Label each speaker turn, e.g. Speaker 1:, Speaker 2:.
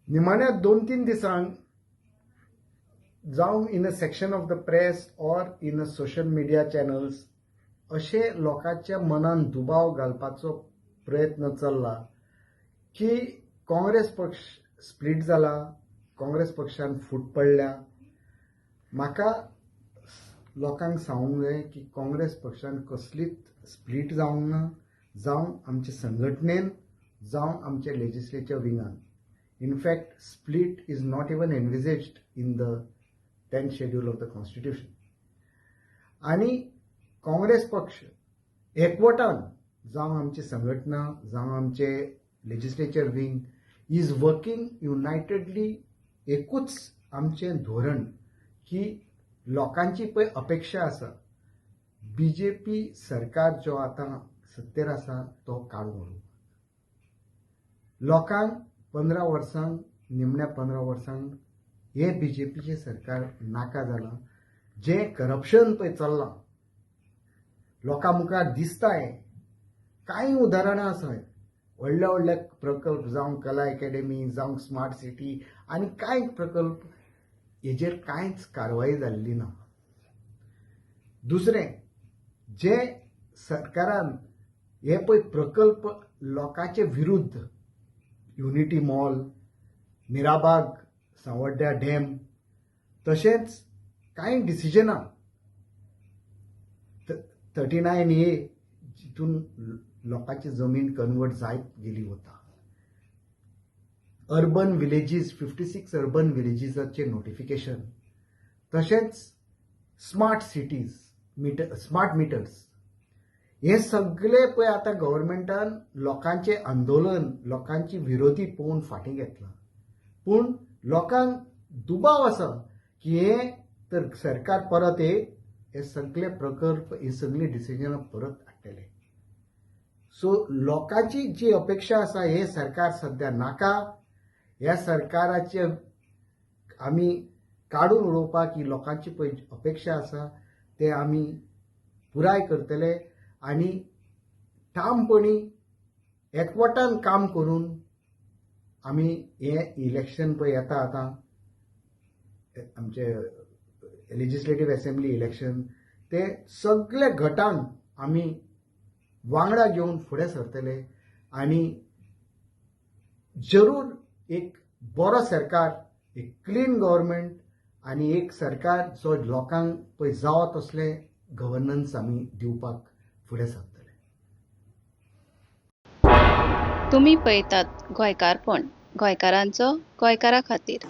Speaker 1: निमाण्या 2-3 दिसांक जावं in a section of the press or in a social media channels अशें लोकांच्या मनान दुबाव घालपाचो प्रयत्न चल्ला की काँग्रेस पक्ष स्प्लीट जाला, काँग्रेस पक्षान फूट पडल्या. म्हाका लोकांक सांगूंक जाय की काँग्रेस पक्षान कसलीच स्प्लीट जावंक ना, जावं आमचे संघटनेन, जावं आमच्या legislature विंगान. In fact, split is not even envisaged in the 10th schedule of the constitution. आनी काँग्रेस पक्ष एकवटान, जावं आमची संघटना, जावं आमचे legislature wing is working unitedly. एकूच आमचें धोरण की लोकांची पळय अपेक्षा आसा, बीजेपी सरकार जो आतां सत्तेर आसा तो काडून उडोवपाक. लोकांक 15 वर्सांक, निमण्या 15 वर्सांक हे बीजेपीचें सरकार नाका जालां. जें करप्शन पळय चल्लां, लोकां मुखार दिसता. हें कांय उदाहरणां आसा. व्हडले व्हडले प्रकल्प, जावं कला एकाडेमी, जावं स्मार्ट सिटी आनी कांय प्रकल्प, हेजेर कांयच कारवाई जाल्ली ना. दुसरें, जे सरकारान हे पळय प्रकल्प लोकांचे विरुद्ध, युनिटी मॉल, मिराबाग सांवड्ड्या डॅम, तशेंच कांय डिसिजनां, 39A, जितून लोकांची जमीन कन्वर्ट जायत गेली वता, अर्बन विलेजीस, 56 अर्बन विलेजीसाचें नोटिफिकेशन, तशेंच smart cities meter, smart meters, हे सगळे पळय आतां गव्हर्मेंटान लोकांचें आंदोलन, लोकांची विरोधी पळोवन फाटीं घेतलां. पूण लोकांक दुबाव आसा की हे तर सरकार परत येत हे सगळे प्रकल्प, ही सगळीं डिसिजनां परत हाडटले. सो लोकांची जी अपेक्षा आसा, हे सरकार सद्या नाका, ह्या सरकाराचे आमी काडून उडोवपाक ही लोकांची पळय अपेक्षा आसा, ते आमी पुराय करतले आनी ठामपणी एकवटान काम करून आमी हें इलेक्शन पळय येता आतां, आमचे लेजिस्लेटीव एसेंब्ली इलेक्शन, ते सगळे गटांक आमी वांगडा घेवन फुडें सरतले आनी जरूर एक बरो सरकार, एक क्लीन गव्हर्मेंट आनी एक सरकार जो लोकांक पळय जावो तसलें गव्हर्नन्स आमी दिवपाक फुडें सरतले.
Speaker 2: तुमी पळयतात गोंयकारपण, गोंयकारांचो गोंयकारा खातीर.